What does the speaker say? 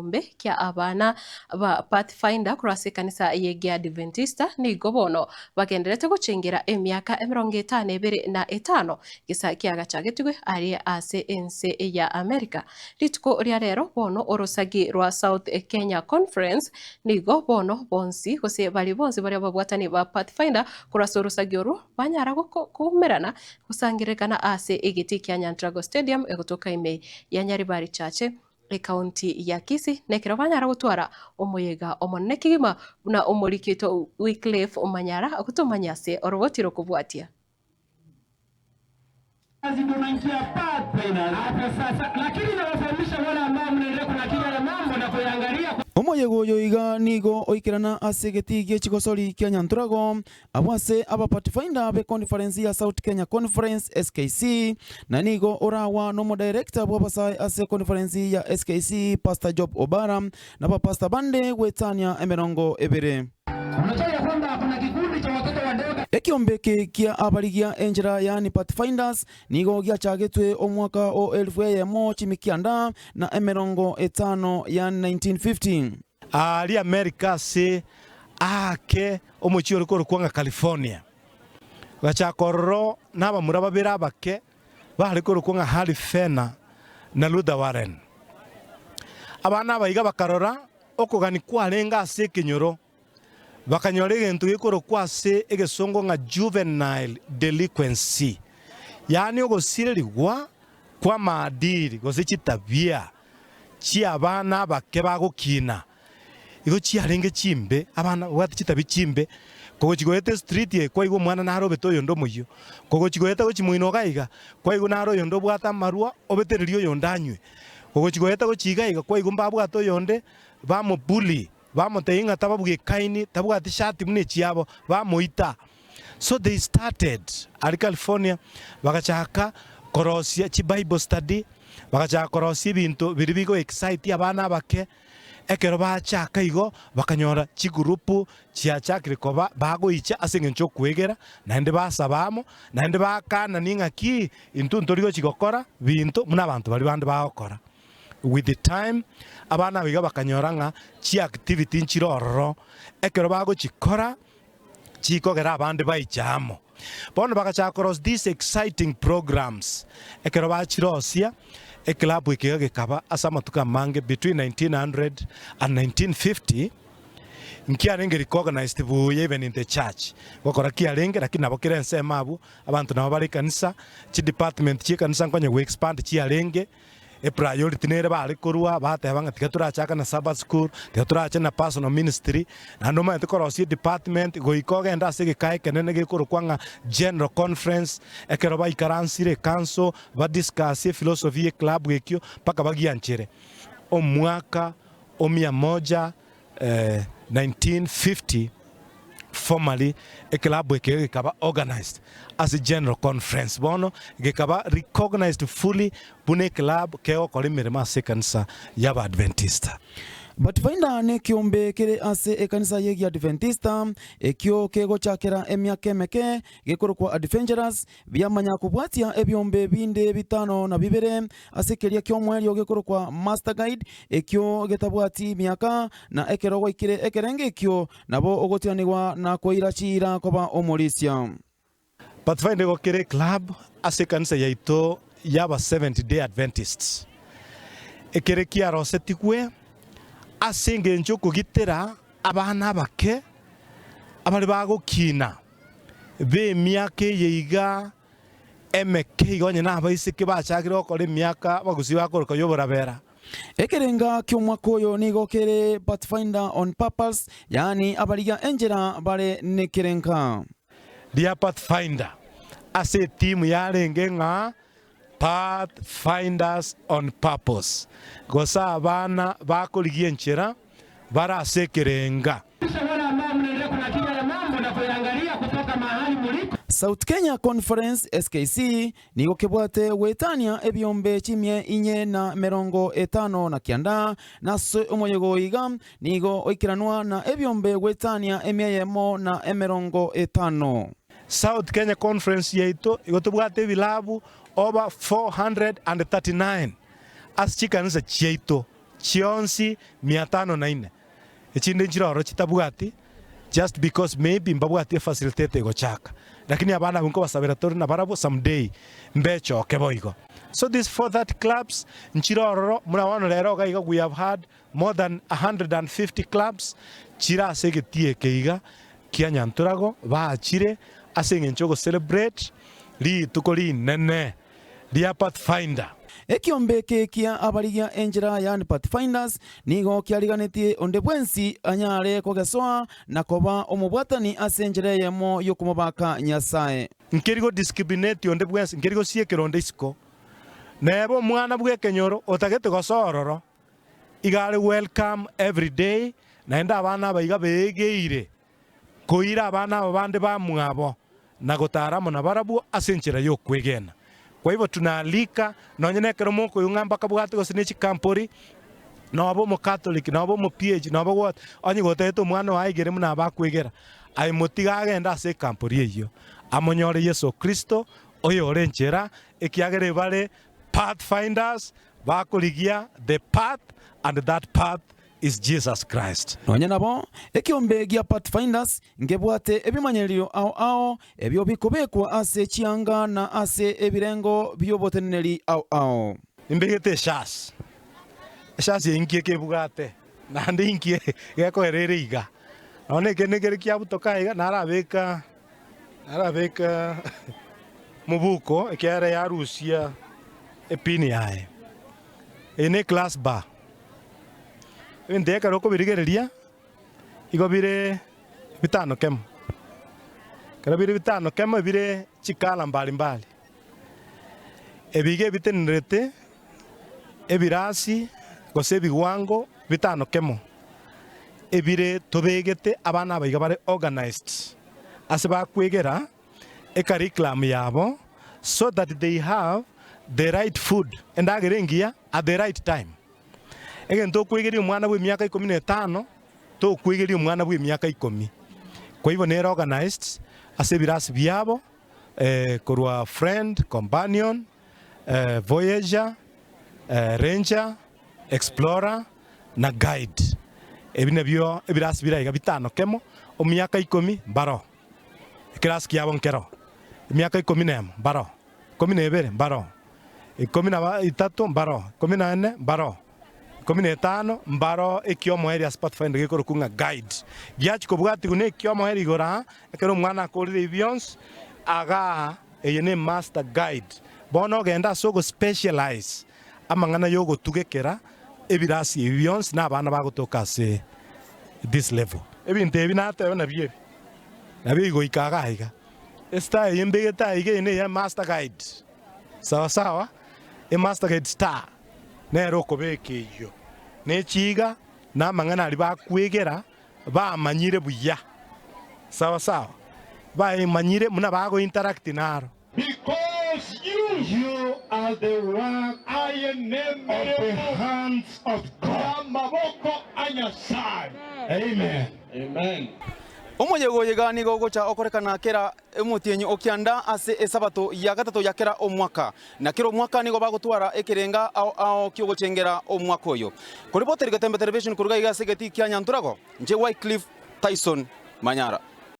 ekeombe kia abana ba Pathfinder korwa ase ekanisa y'Egeadventista nigo bono bagendererete gochengera emiaka emerongo etano ebere na etano gesa kiagachagetigwe aria ase ense ya America. Rituko ria rero bono orosagi rwa South Kenya Conference nigo bono bonsi gose baria bonsi baria ababwatani ba Pathfinder korwa ase orosagi orwo banyara koumerana gosangererekana ase egetii kia Nyantrago Stadium egotoka ime ya Nyaribari Chache ekaunti ya Kisii nekero banyara gotwara omoyega omonene kegima buna omoriki oito Wycliffe Omanyara agotomanyia ase oroboti rokobwatia. Omoyega oyo iga nigo oikerana ase egetii gie chigosori kia Nyanturago, abwo ase Abapathfinder be conference ya South Kenya Conference, SKC, na nigo oragwa nomodirector bw'abasae ase conference ya SKC Pastor Job Obara na abapastor bande goetania emerongo ebere. Ekiombe eke kia abarigia enchera yaani Pathfinders nigo giachagetwe omwaka o elifu eyemo chimikianda na emerongo etano yaani 1950. Aaria Amerika ase aake omochie ore korokwa ng'a California. Gachaka ororo nabamura babere abake bare korokwa ng'a Harry Fenner na Luther Warren. Abana aba iga bakarora okogania kwarenge ase ekenyoro, bakanyora egento gekorokwa ase egesongo ng'a juvenile delinquency, yaani ogosirerigwa kw'amaadili gose chitabia chi'abana abake bagokina. Igo chiarenge chimbe, abana babwate chitabia chimbe, kogochia goeta estreet eye kwaigwa omwana nare obete oyonde omoyio, kogochia goeta gochia moino iga iga, kwaigwa nare oyonde obwate amarwa obetererie oyonde anywe, kogochia goeta gochia iga iga kwaigwa mbabwate oyonde bamobully, bamotebia ng'a tababwekaini, tabwati shati buna echiabo, bamoita. So they started aria California, bagachaka korosia chibible study, bagachaka korosia ebinto biria bigo excite abana abake. Ekero bachaka igo, bakanyora chigurupu chiachakire koba bagoicha ase engencho y'okwegera, naende basaba amo, naende baakanania ng'aki intwe ntori gochia gokora binto buna abanto baria bande bagokora. With the time, abana aba iga bakanyora ng'a chiactivity nchire ororo, ekero bagochikora chikogera abande baicha amo. Bono bagachaka korosia these exciting programs. Ekero bachirosia, eclub eke iga gekaba ase amatuko amange between 1900 and 1950, nkiarenge recognized buya even in the church. Gokora kiarenge lakini nabo kera ensemo abwo, abanto nabo bare ekanisa, chidepartment chia ekanisa nkonya goexpand chiarenge. Epriority nere bare korwa bateba ng'a tiga torachake na Sabbath school, tiga torache na personal ministry, naende omanyete korosia edepartment goika ogende ase egekaa ekenene gekorokwa ng'a general conference, ekero baikaransire ecouncil, badiscuss ephilosophy ye club ekio mpaka bagianchere. Omwaka o mia moja 1950 formally ekilabu eke gekaba organized ase general conference bono gekaba recognized fully buna ekilabu kegokora emeremo ase ekanisa y'Abaadventista. Pathfinder nekiombe kere ase ekanisa y'Egiadventista ekio kegochakera emiaka emeke gekorokwa Adventurers Biamanya kobwatia ebiombe binde bitano na bibere ase keria ki'omoerio gekorokwa Master Guide, ekio getabwati miaka, na ekero gwaikire ekerengo ekio, nabo ogotianigwa na koira chiira koba omorisia. Pathfinder igo kere eclub ase ekanisa yaito y'aba Seventh Day Adventists. Ekere kiarosetigwe ase engencho y'okogitera abana abake abare bagokina. b'emiaka eye iga emeke iga onye nabaiseke bachakire gokora emiaka abagusii bakoroka y'oborabera. Ekerenga ki'omwaka oyo nigo kere Pathfinder on Purpose, yaani abarigia enchera bare nekerenga. Ria Pathfinder ase etimu yarenge ng'a Pathfinders on Purpose, gose abana bakorigia enchera bare ase ekerenga. South Kenya Conference, SKC, nigo kebwate goetania ebiombe chimia inye na emerongo etano na kianda, na ase omoyega oyo iga nigo oikeranwa na ebiombe goetania emia eyemo na emerongo etano. South Kenya Conference yaito igo tobwate ebilabu over 439 ase chikanisa chiaito. Chionsi mia tano na ine, echinde nchire ororo chitabwati, just because maybe mbabwati efacilitator egochaka, lakini abana abwo nkobasabera tore nabarabwo someday mbechoke boigo. So these 430 clubs nchire ororo, buna bono rero iga iga we have had more than 150 clubs chire ase egetii eke iga kia Nyanturago baachire ase eng'encho yo gocelebrate rituko rinene ria Pathfinder. Ekiombe eke kia abarigia enchera, yaani Pathfinders, nigo kiariganetie onde bwensi anyare kogesoa na koba omobwatani ase enchera eyemo y'okomobaka Nyasae. Nkeri godiscriminate onde bwensi, nkeri gosiekera onde isiko. Neba omwana bw'ekenyoro otagete gosoa ororo, iga are welcome everyday, naende abana aba iga beegeire koira abana aba bande bamwabo na gotaara amo nabarabwo ase enchera y'okwegena. Kwa hivyo tunaalika nonye nekero mokoigwa ng'a mbakabwate gose ne chikampori, noba omokatoliki, noba omo-PAG, noba what, onye gotagete omwana oo aegere buna abakwegera, aye motige agende ase ekampori eyio, amonyore Yeso Kristo, oyore enchera, ekiagera ebare pathfinders, bakorigia the path and that path is Jesus Christ. Nonya nabo, ekiombe gia Pathfinders nkebwate ebimanyererio ao ao ebio bikobekwa ase chianga na ase ebirengo bi'oboteneneri ao ao. Nimbegete eshasi, eshasi eye inki ekebwate, naende inki gekogera ere iga. Nonya eke nekere kiabutoka iga, narabeka narabeka mobuko ekiagera yarusia epini yaye. Eye ne eclass bar. Ebinto ekero okobirigereria, igo bire bitano kemo. Ekero bire bitano kemo ebire chikala mbali mbali. Ebi iga ebitenenerete ebirasi gose ebigwango bitano kemo, ebire tobegete abana aba iga bare organised ase bakwegera ecurriculum yabo so that they have the right food, endagera engiya at the right time. Egento okwegeria omwana bw'emiaka ikomi na etano, tokwegeria omwana bw'emiaka ikomi. Kwa hivyo nere organised ase ebirasi biabo korwa friend, companion, voyager, ranger, explorer na guide. Ebi nabio ebirasi bire aiga bitano kemo, omiaka ikomi mbaro, ekerasi kiabo nkero, emiaka ikomi na emo mbaro. Ikomi na ibere mbaroo, ikomi na itato mbaroo, ikomi na ene mbaroo, ikomi na etano mbaroo ekiomoerio ase Pathfinder gekorokwa ng'a Guide. Giachia kobwatigwa na ekiomoerio igoro aa, ekero omwana akorire ebi bionsi, agaa eye ne Master Guide. Bono ogende ase ogospecialize amang'ana yogotugekera ebirasi ebi bionsi na abana bagotoka ase this level. Ebinto ebi nateba nabio ebi, nabio igoika igaa iga. Estar eye mbegete aiga eye neye master guide sawa sawa emaster guide star nere okobeka eyio ne chiga na amang'ana aria bakwegera bamanyire buya sawa sawa baemanyire buna bago interact naro. Because you, You are the work aye of the nemeremo hands of God. y'amaboko a Nyasae. Amen. Amen. Omoyega oyo iga nigo ogocha okorekana kera omotienyi o kianda ase Esabato ya gatato ya kera omwaka, na kera omwaka nigo bagotwara ekerenga ao ao ki'ogochengera omwaka oyo. Koriboteri Getembe Television koruga iga ase egetii kia Nyanturago, inche Wycliffe Tyson Manyara.